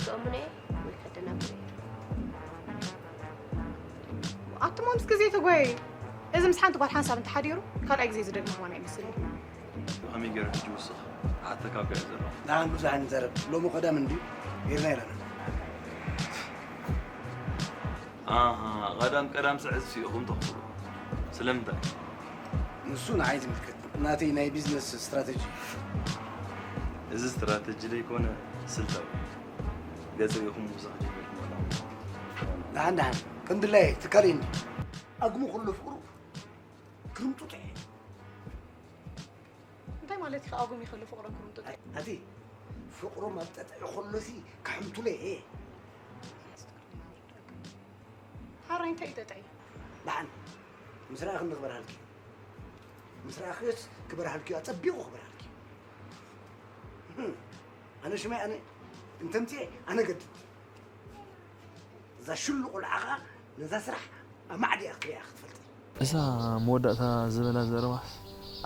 ክእምኖ እየ ወይ ከደናግሮ እየ። ኣቱማ ምስ ግዜ ተጓየ። እዚ ምስ ሓንቲ ጓል ሓንሳብ እንተሓዲሩ ካልኣይ ግዜ ዝደግሞ ከማን ኣይመስልን። ከመይ ገይሩ ሕጂ ይውስኽ? ሓተካ እኮ እየ ዘለኹ። ንዓን ብዙሕ ኣይንዛረብ። ሎሚ ቀዳም እንድዩ ጌርና ኢለና። ኣሃ፣ ቀዳም ቀዳም ስዕዝ ኢኹም ተኽብሩ። ስለምንታይ? ንሱ ንዓይ ዝምልከት ናተይ ናይ ቢዝነስ ስትራተጂ። እዚ ስትራተጂ ዘይኮነ ስልታዊ። ገጽ ርኢኹም ምውሳኽ ጀሚርኩም ኣለኹም። ደሓን ደሓን፣ ቀንድላይ ትካለይ እንዲ። ኣግሙ ኩሉ ፍቕሩ ክርምጡጥ እየ። እንታይ ማለት እዩ ኣጉም ይኸሉ ፍቕሮም ክርምጡጥ? ኣቲ ፍቕሮም ኣብ ጠጥዒ ከሎሲ ክሕምቱለ እየ። ሓራይ እንታይ እዩ ጠጥዒ? ደሓን ምስ ረኣኽኒ ክበርሃልኪ። ምስ ረኣኽዮስ ክበርሃልኪ፣ ኣጸቢቑ ክበርሃልኪ። ህም፣ ኣነ ሽመይ ኣነ እንተምጽኤ ኣነ ገድድ። እዛ ሽሉ ቆልዓ ኸኣ ነዛ ስራሕ ኣማዕዲኣ ክትሪኣ ክትፈልጢ። እዛ መወዳእታ ዝበላ ዘረባስ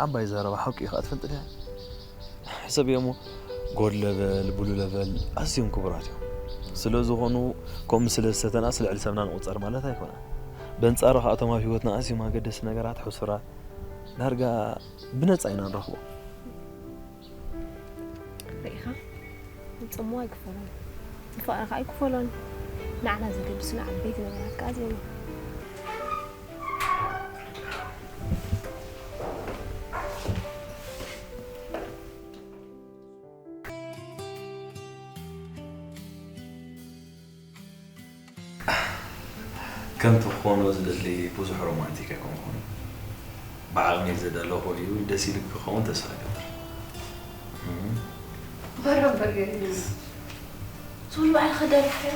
ዓባይ ዘረባ ሓቂ እዩ ኸኣ ትፈልጢ ዲኻ? ሕሰብዮ እሞ ጎድ ለቨል፣ ብሉ ለቨል ኣዝዮም ክቡራት እዮም። ስለ ዝኾኑ ከምኡ ስለ ዝሰተናስ ልዕሊ ሰብና ንቑጸር ማለት ኣይኮነን። በንጻሩ ኸኣ እቶም ኣብ ህይወትና ኣዝዮም ኣገደስቲ ነገራት ሕሱራት ዳርጋ ብነጻ ኢና ንረኽቦም። ርኢኻ? ንጽምዋ ኣይክፈሎን፣ ንፍቕሪ ከኣ ኣይክፈሎን። ንዓና ዘገድሱና ዓበይቲ ነገራት ከኣ ዘይና። ከምቲ ክኾኖ ዝደሊ ብዙሕ ሮማንቲክ ኣይኮንኩን። ብዓቕመይ ዘዳለኹ እዩ፣ ደስ ኢሉ ክኸውን ተስፋ እገብር። እም። ማራ እምበር ገለ እዩ። ሶሪ ባዕልኻ ዳርካዮ።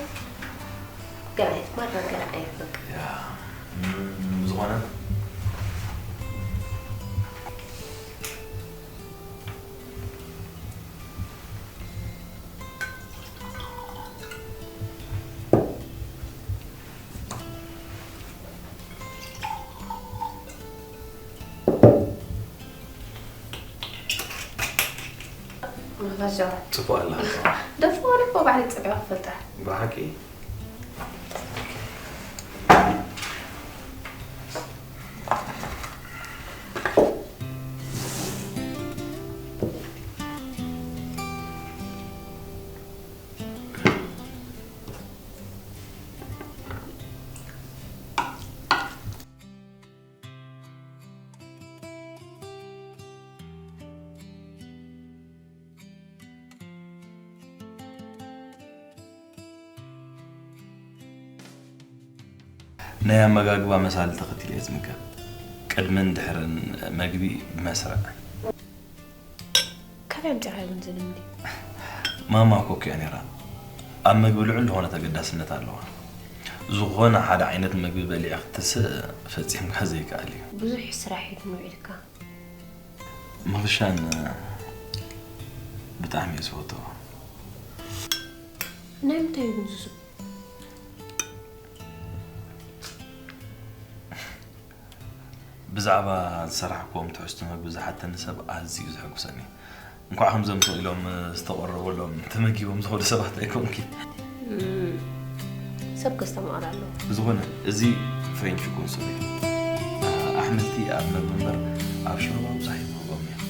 ገለ ዓይነት ማራ ገለ ዓይነት በቃ። ያ፣ እም፣ ዝኾነ መኽፈሻ። ጽቡቕ ኣላ። ደፍኦ ደፍኦ ባዕሊ ጽቡቕ ክፈልጣ። ብሓቂ? ናይ ኣመጋግባ መሳሊ ተኸቲለ እየ ዝምገብ። ቅድምን ድሕርን መግቢ ብመስርዕ። ካበይ ኣምጺኻዮ ግን እዚ ልምዲ? ማማ ኮክ እያ ነይራ። ኣብ መግቢ ልዑል ዝኾነ ተገዳስነት ኣለዋ። ዝኾነ ሓደ ዓይነት መግቢ በሊዐ ክትስእ ፈጺምካ ዘይከኣል እዩ። ብዙሕ ስራሕ እዩ ግን ውዒልካ። ምኽሻን ብጣዕሚ እየ ዝፈትዎ። ናይ ምንታይ እዩ ግን ዝስብ? ብዛዕባ ዝሰራሕክዎም ትሕዝቶ መግቢ ዝሓተኒ ሰብ ኣዝዩ ዘሐጉሰኒ። እንኳዕ ከምዞም ስቕ ኢሎም ዝተቐረበሎም ተመጊቦም ዝኸዱ ሰባት ኣይኮንኪ። እም፣ ሰብ ከስተማቕር ኣለዎ። ብዝኾነ፣ እዚ ፍሬንች ኮንሶል እዩ። ኣሕምልቲ ኣብ መግቢ እምበር ኣብ ሾርባ ብዙሕ ኣይብህጎም እዮም።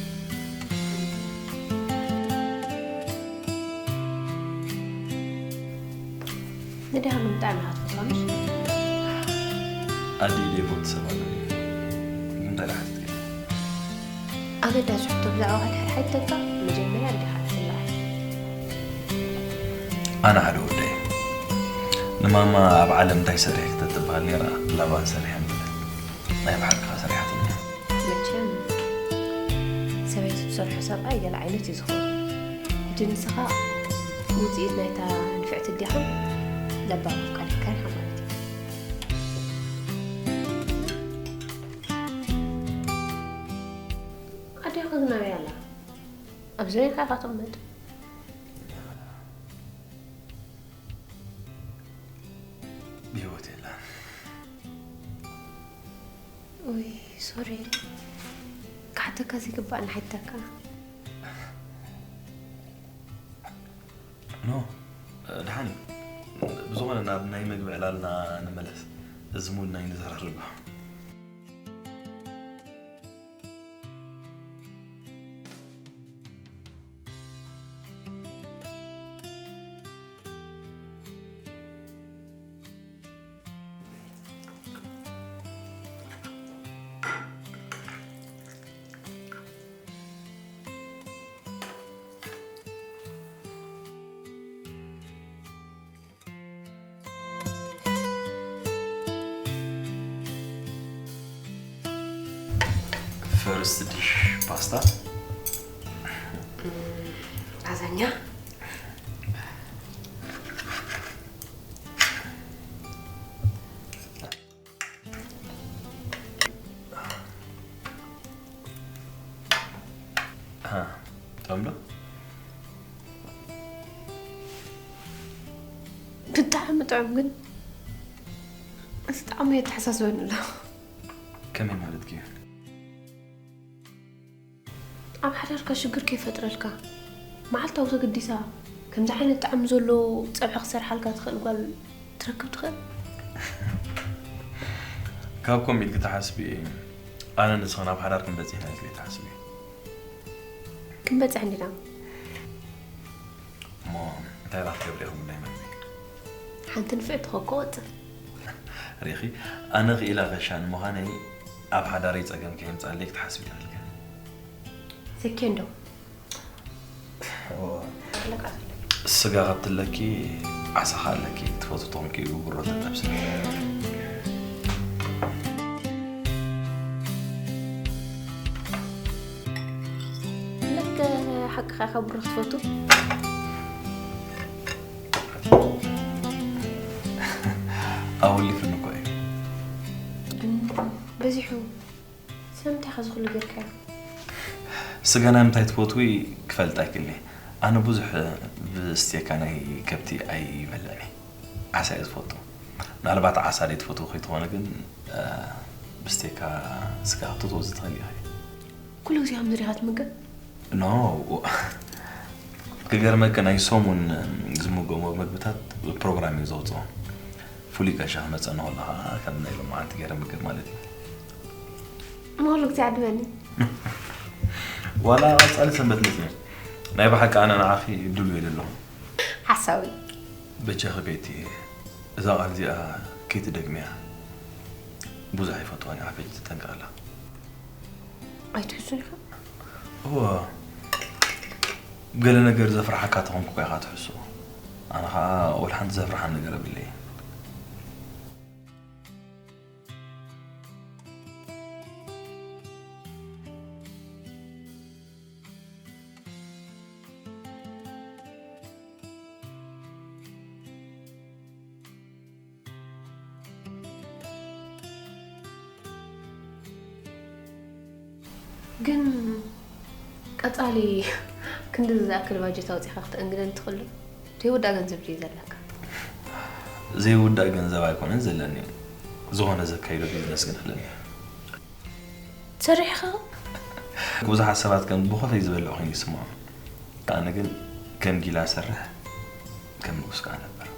ንድሃ ግን ብጣዕሚ ኢኻ ትፈትዋ፣ ምሽ? ኣደይ ደይፈቱ ሰብ ኣሎ ድዩ? ንምንታይ ደኣ ሓቲትኪ? ኣገዳሲ ሕቶ ብዛዕባ ካልእ ሓደ ሓቲተካ፣ መጀመርያ ኣዴኻ ትፍላሕ። ኣነ ሓደ ወደይ ንማማ ኣብ ዓለም እንታይ ሰሪሐ ከተትበሃል ነይራ፣ ላባን ሰሪሐ ምበለት። ናይ ብሓቂ ከኣ ሰሪሓትኒ እያ። መቸም ሰበይቲ ትሰርሖ ሰብኣይ ገለ ዓይነት እዩ ዝኸውን። ሕጂ ንስኻ ውጽኢት ናይታ ንፍዕቲ ኣዴኻን ለባም ኣፍቃሪትካን ኢኻ ማለት እዩ። ኣዴኻ ግን ኣበይ ኣላ? ኣብ ዙርያኻ ኢኻ ትቕመጥ። ብህይወት የላን። ውይ፣ ሶሪ። ክሓተካ ዘይግባእ ንሓተካ። ኖ፣ ደሓን እዩ። ብዝኾነ ናብ ናይ መግቢ ዕላልና ንመለስ። እዚ ሙድ ናይ ንዘራርባ። ፈርስት ዲሽ ፓስታ። ላዛኛ። ጥዑም ዶ? ብጣዕሚ ጥዑም፣ ግን እቲ ጣዕሙ የተሓሳስበኒ ኣሎ። ከመይ ማለት እዩ? ኣብ ሓዳርካ ሽግር ከይፈጥረልካ፣ መዓልታዊ ተገዲሳ ከምዚ ዓይነት ጣዕሚ ዘሎ ጸብሒ ክሰርሓልካ ትኽእል ጓል ትረክብ ትኽእል? ካብ ከምኡ ኢልኪ ትሓስቢ፣ ኣነ ንስኽን ኣብ ሓዳር ክንበጽሕ ኢና ኢልኪ ትሓስቢ? ክንበጽሕ እንዲና። እሞ እንታይ ደኣ ክትገብሪ ኢኹም ጉዳይ መግቢ? ሓንቲ ንፍዕቲ ኮኮ ወጽእ። ሪኺ፣ ኣነ ክኢላ ከሻኒ ምዃነይ ኣብ ሓዳረይ ጸገም ከየምጻለይ ክትሓስቢ የብልክን። ዘኬንዶ? እዋ። ኣለካ። ስጋ ካብ ትለኪ ዓሳ ከ ኣለኪ፣ ትፈትዊ ተኾንኪ ብጉሮ ተጠብሲ። ለከ ሓቅኻ ኢኻ ብሩኽ ትፈቱ። ኣወሊፍኒ እኮ እዩ። ግን በዚሑ። ስለምንታይ ኢኻ እዚ ኩሉ ጌርካዮ? ስጋ ናይ ምንታይ ትፈትዊ ክፈልጥ ኣይክእልን እየ። ኣነ ብዙሕ ብስቴካ ናይ ከብቲ ኣይበልዕን እየ። ዓሳ እየ ዝፈቱ። ምናልባት ዓሳ ዘይትፈትዊ ከይትኾነ ግን፣ እ፣ ብስቴካ ስጋ ክትፈትዊ ትኽእሊ ኢኺ። ኩሉ ግዜ ከምዚ ዲኻ ትምገብ? ኖ። ክገርመኪ ናይ ሰሙን ዝምገቦ መግብታት ብፕሮግራም እየ ዘውፅኦ። ፍሉይ ቀሻ ክመፀኒ ከሎ ከዓ ከም ናይ ሎማዓንቲ ገይረ ምግብ ማለት እዩ። ንኹሉ ግዜ ዓድመኒ። ዋላ ቀፃሊ ሰንበት መፅየ። ናይ ብሓቂ ኣነ ንዓኺ ድሉው እየ ዘለኹ። ሓሳዊ። በጃኺ ቤቲ፣ እዛ ቃል እዚኣ ከይትደግምያ። ብዙሕ ኣይፈትዋን እየ፣ ዓበይቲ ትጠንቀቐላ። ኣይትሕሱን ኢኻ? እወ፣ ገለ ነገር ዘፍርሓካ ተኾንኩ እኳ ኢኻ ትሕሱ። ኣነ ኸዓ ወላ ሓንቲ ዘፍርሓን ነገር የብለይን። ግን ቀጻሊ ክንድዚ ዝኣክል ባጀት ኣውጺእካ ክተእንግደኒ ትኽእል ዶ? ዘይውዳእ ገንዘብ ድዩ ዘለካ? ዘይውዳእ ገንዘብ ኣይኮነን ዘለኒ። ዝኾነ ዘካይዶ ቢዝነስ ግን ኣለኒ። ትሰርሕ ኢኻ? ብዙሓት ሰባት ከም ብኾፈይ ዝበልዑ ኮይኑ ይስምዖም። ኣነ ግን ከም ጊላ እሰርሕ፣ ከም ንጉስ ከኣ እነብር።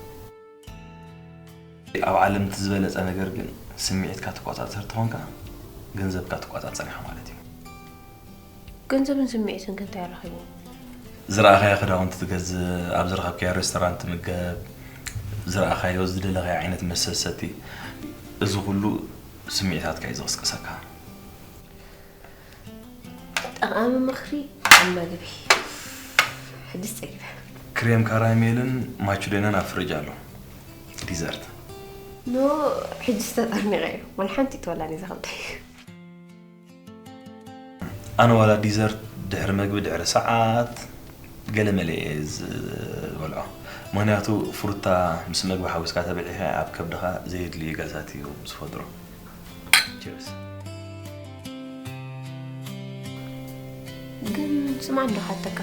ኣብ ዓለም እቲ ዝበለጸ ነገር ግን ስምዒትካ ትቆጻጸር ተኾንካ፣ ገንዘብካ ትቆጻጸር ኢኻ ማለት እዩ። ገንዘብን ስምዒትን ከ እንታይ ኣራኺቡ? ዝረኣኻዮ ክዳውንቲ ትገዝእ፣ ኣብ ዝረኸብካዮ ሬስቶራንት ትምገብ፣ ዝረኣኻዮ ዝደለኻዮ ዓይነት መስተ ትሰቲ፣ እዚ ኩሉ ስምዒታትካ እዩ ዝቕስቅሰካ። ጠቓሚ ምኽሪ ኣብ መግቢ። ሕጅስ ጸጊበ። ክሬም ካራሜልን ማቹዴናን ኣብ ፍሪጅ ኣሎ። ዲዘርት። ኖ፣ ሕጅስ ተጠርኒቐ እየ። ዋላ ሓንቲ ይትበላኒ እዛ ከብደይ። ኣነ ዋላ ዲዘርት ድሕሪ መግቢ ድሕሪ ሰዓት ገለ መለ እየ ዝበልዖ። ምኽንያቱ ፍሩታ ምስ መግቢ ሓዊስካ ተበሊዕካ ኣብ ከብድኻ ዘየድልዩ ጋዛት እዩ ዝፈጥሮ። ቺርስ። ግን ስማዕ እንዶ ሓተካ።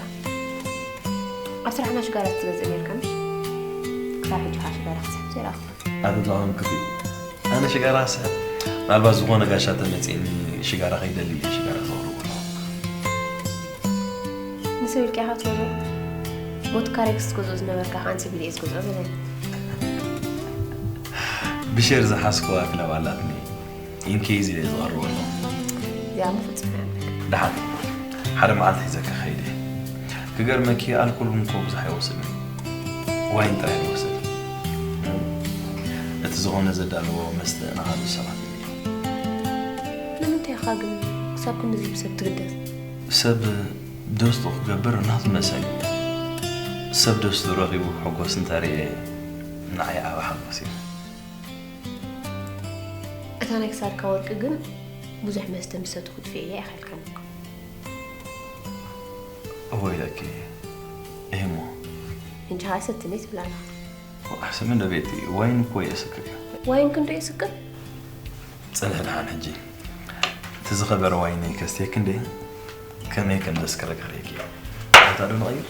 ኣብ ስራሕና ሽጋራ ትገዝእ ነርካ ምሽ? ክሳብ ሕጂ ኸዓ ሽጋራ ክስሕብ ዘይረኣኹ። ኣተጣቒምክቲ። ኣነ ሽጋራ ክስሕብ? ምናልባት ዝኾነ ጋሻ ተመጺእኒ ሽጋራ ከይደሊ እየ ሽጋራ ዘቕርቦ። ንሰብ ኢልካ ኢኻ ትወዞ? vodka Rex ክትገዝኦ ዝነበርካ ከኣ ንስብ ኢለ እየ ዝገዝኦ በለኒ። ብሼር ዝሓዝኩዋ ክለብ ኣላትኒ። ኢንኬይዝ ኢለ ዝቐርበሎም። እዚኣ ምፍጹም እያ። ደሓን ሓደ መዓልቲ ሒዘካ ከይደ። ክገርመኪ ኣልኮል እውን እኮ ብዙሕ ኣይወስድን። ዋይን ጥራይ ዝወስድ። እቲ ዝኾነ ዘዳለዎ መስተ ንኻልእ ሰባት ይልእዮ። ንምንታይ ኢኻ ግን ክሳብ ክንድዚ ብሰብ ትግደስ? ሰብ ደስቱ ክገብር ናቱ መሰል እዩ። ሰብ ደስቱ ረኺቡ ክሕጎስ እንተርእየ ንዓይ ዓቢ ሓጎስ እዩ። እታ ናይ ክሳድካ ወርቂ ግን ብዙሕ መስተ ምስ ሰትኹ ጥፍኤያ ኢኻ ኢልካኒ እኮ። እወ ኢለኪ እሞ። እንጂ ኸኣ ሰትኒ ትብል ኣለኻ። ኣሕስብ እንዶ ቤቲ ዋይን እኮ የስክር እዩ። ዋይን ክንዶ የስክር? ጽንሕ ደሓን ሕጂ እቲ ዝኸበረ ዋይነይ ከስትየኪ እንደ ከመይ ከም ዘስክረካ ርእየኪ። ቦታ ዶ ንቐይር?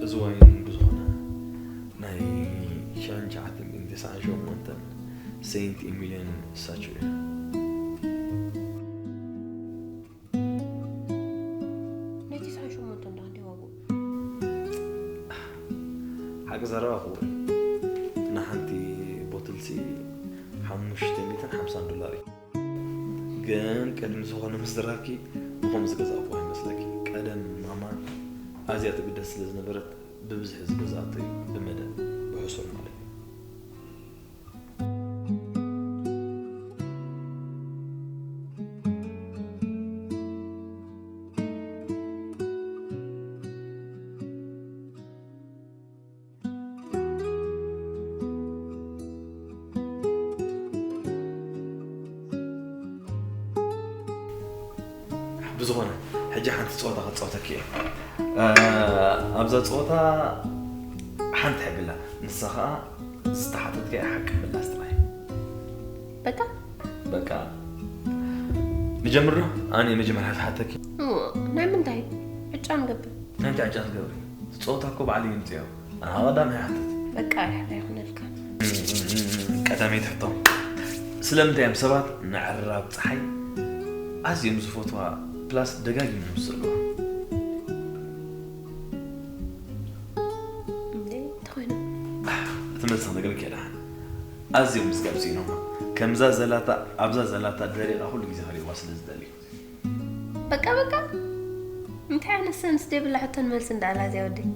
እዚ ዋይን ብዝኾነ ናይ ሽሕን ትሽዓተ ሚእትን ተስዓን ሸሞንተን ሴንት ኢሚልዮን ሳቹ እዩ። ናይ ተስዓን ሸሞንተን ደኣ እንደ ዋግኡ? ሓቂ ዘረባ ክቡር እዩ። ንሓንቲ ቦትልሲ ሓሙሽተ ሚእትን ሓምሳን ዶላር እዩ። ግን ቅድሚ ዝኾነ ምስ ዝራብኪ ብኸም ዝገዛእኩ ኣይመስለኪ። ቀደም ማማ ኣዝያ ትግደስ ስለ ዝነበረት ብብዝሒ ዝገዛእቶ እዩ። ብመደብ ብሕሱር ማለት እዩ። ብዝኾነ ሕጂ ሓንቲ ፀወታ ክፃወተኪ እየ። ኣብዛ ፀወታ ሓንቲ ሕግላ ንሳ ከዓ ዝተሓተትካ ሓቂ ምላስ ጥራይ። በቃ በቃ ንጀምር ዶ? ኣነ መጀመርያ ዝሓተኪ። ናይ ምንታይ ዕጫ ንገብር? ናይ እንታይ ዕጫ ትገብሪ? እቲ ፀወታ እኮ ባዕሉ ይምፅዮ። ኣነ ቀዳማይ ይሓትት። በቃ ርሕላ ይኹነልካ። ቀዳመይቲ ሕቶ፣ ስለምንታይ እዮም ሰባት ንዕራብ ፀሓይ ኣዝዮም ዝፈትዋ ፕላስ ደጋጊሞም ዝስእልዋ? እንዴ እንተኾይኑ እቲ መልሲ ክነግረኪ እየ ደሓን። ኣዝዮም ምስጋብ ስኢኖማ። ከምዛ ዘላታ ኣብዛ ዘላታ ደሪቓ ኩሉ ግዜ ክርእይዋ ስለ ዝደልዩ። በቃ በቃ እንታይ ዓይነት ሰንስ ደይብላ ሕቶን መልሲ እንዳኣላ እዚኣ ወደይ።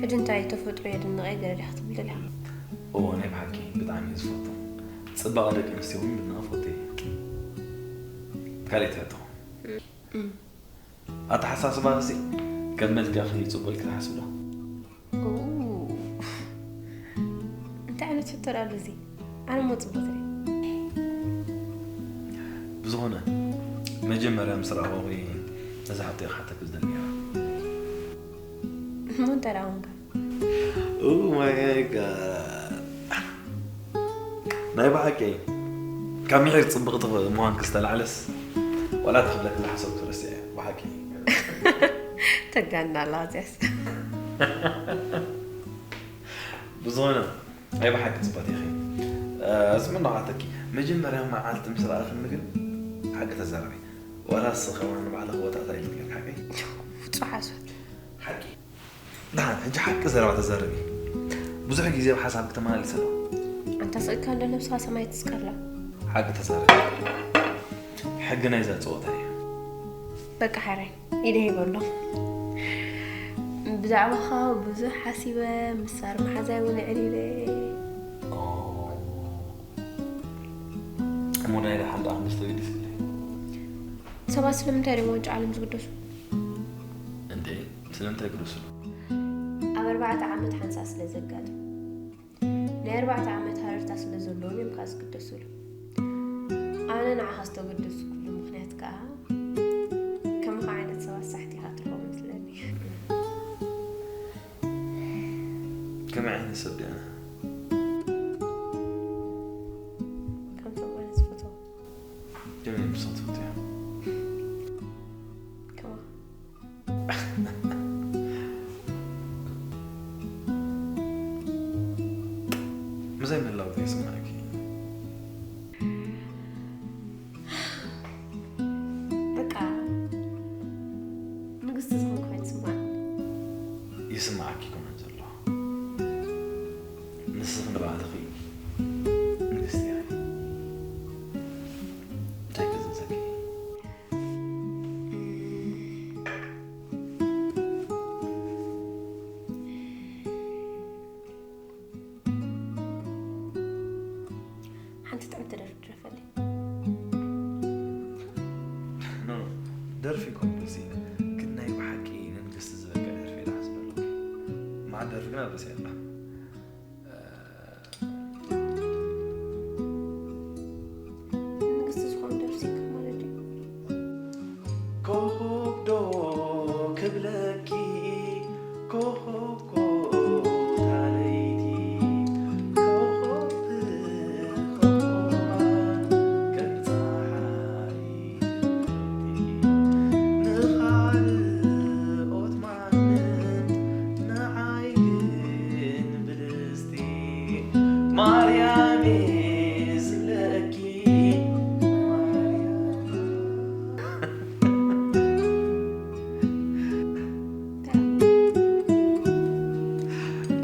ሕጂ እንታይ ተፈጥሮ የድንቐ ገለ ዲኻ ክትብል ደሊኻ? እዎ ናይ ብሓቂ ብጣዕሚ እየ ዝፈቱ። ፅባቐ ደቂ ኣንስትዮ እውን ብድናቕ ፈቱ እየ። ካልኣይቲ ሕቶ። ኣተሓሳስባኺ ሲ ከም መልክዕኺ እዩ ፅቡቕ ኢልኪ ትሓስቢ ዶ? እንታይ ዓይነት ሕቶ ደኣ ኣሎ እዚ? ኣነ እሞ ፅቡቕ ትርኢ። ብዝኾነ መጀመርያ ምስ ረኣኹኺ ነዛ ሕቶ እየ ክሓተኪ ዝደሊ ነይረ። እሞ እንታይ ደኣ ኮንካ? Oh my god። ናይ ብሓቂ ካብ ምሒር ፅብቕቲ ምዃንኪ ዝተላዕለስ ዋላ እቲ ክብለኪ ዝሓሰብኩ ረሲዐ ብሓቂ። ተጋና ኣላ እዚኣስ። ብዝኾነ ናይ ብሓቂ ፅብቕቲ ኢኺ። እዚ ምንዋሓተኪ መጀመርያ መዓልቲ ምስ ረኣኽኒ ግን ሓቂ ተዛረቢ። ዋላ ንስኺ ከማን ንባዕልኺ ወጣታ ኢልኪ ነይርኪ ሓቀይ? ፍጹም ሓሶት። ሓቂ። ደሓን ሕጂ ሓቂ ዘረባ ተዛረቢ። ብዙሕ ግዜ ብሓሳብኪ ተመላሊሰ ኣለኹ። ኣንታ ስእካ እንዶ ነብስኻ ሰማይ ትስቀላ። ሓቂ ተዛረቢ። ሕጊ ናይዛ ፀወታ እዩ። በቃ ሓራይ ኢደ ይበሎ። ብዛዕባኻ ብዙሕ ሓሲበ ምሳር መሓዛይ እውን ኣዕሊለ። እሞ ናይ ደሓን ደኣ ክንደስ ተገዲስክለይ? ሰባት ስለምንታይ ድዮም ዋንጫ ዓለም ዝግደሱ? እንዴ ስለምንታይ ግደሱሉ? ኣብ ኣርባዕተ ዓመት ሓንሳእ ስለ ዘጋጥም፣ ናይ ኣርባዕተ ዓመት ሃረርታ ስለ ዘለዎም እዮም ካብ ዝግደሱሉ። ኣነ ንዓኻ ዝተገደስኩሉ ምኽንያት ከዓ፣ ከምኻ ዓይነት ሰባት ሳሕቲ ኢኻ ትረኽቦ መስለኒ። ከመይ ዓይነት ሰብ ድያ? ከምቶም ኣነ ዝፈትዎ። ከመይ ምስ ትፈትያ? ከማኻ። ምዘይ ምህላው ይስማዕኪ። በቃ ንግስቲ ዝኾንኩ ኮይኑ ስማዕ። ይስማዓኪ ይኮነን ዘሎ። ንስኺ ንባዕልኺ ንግስቲ ኢኺ። እንታይ ገዘዘኪ? ሓንቲ ጥዕምቲ ደርፊ ድረፈለይ። ኖ፣ ኖ፣ ደርፊ ይኮን ደስ ይብል። ግን ናይ ብሓቂ ንንግስቲ ዝበቅዕ ደርፊ ኢለ ሓስበ ኣለኹ። መዓት ደርፊ ግን ኣብ ርእሲ ኣላ። ንግስቲ ዝኾኑ ደርፊ ማለት ድዩ? ኮኾብ ዶ ክብለኪ፣ ኮኾብ ኮታ ለይቲ፣ ኮኾብ ኮኾባ ከም ጸሓይ ትበርቂ። ንኻልኦት ማንም ንዓይ ግን ብልስቲ ማርያም እየ ዝብለኪ።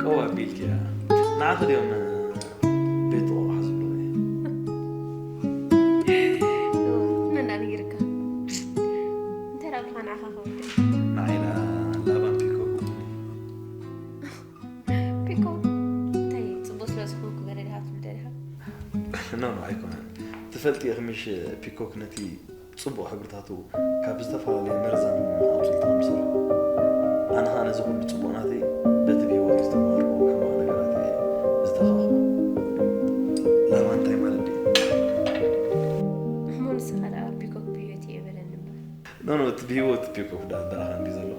ቀው ኣቢልኪ እያ። ንዓኺ ድዮም ቤት ጥቑቕ ዝብሉ? መን ደኣ ነጊርካ? እንታይ ደኣ ብልካ ንዓኻ ከወደ? ንዓይ ደኣ ላባን ፒኮክ። ፒኮ እንታይ ጽቡቅ ስለ ዝኾንኩ ገለ ዲኻ ትብል ደሊኻ? ኖ፣ ኖ፣ ኣይኮነን። ትፈልጢ ኢኺ ምሽ ፒኮክ ነቲ ጽቡቕ ሕብርታቱ ካብ ዝተፈላለየ መርዛም ኣቑጽልቲ ከም ዝሰርሖ። ኣነ ኸኣ ነዚ ኩሉ ጽቡቕ ናተይ በቲ ብህይወት ዝተማሃርኩዎ ሕማቕ ነገራት እየ ዝተኻኽቦ። ላባ እንታይ ማለት ድዩ? እሞ ንስኻ ደኣ ፒኮክ ብህይወት እየ በለኒ እምበር። ኖ፣ ኖ፣ እቲ ብህይወት ፒኮክ ደኣ ኣብ በረኻ እንድዩ ዘሎ።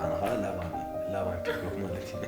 ኣነ ኸኣ ላባን፣ ላባን ፒኮክ ማለት እዩ።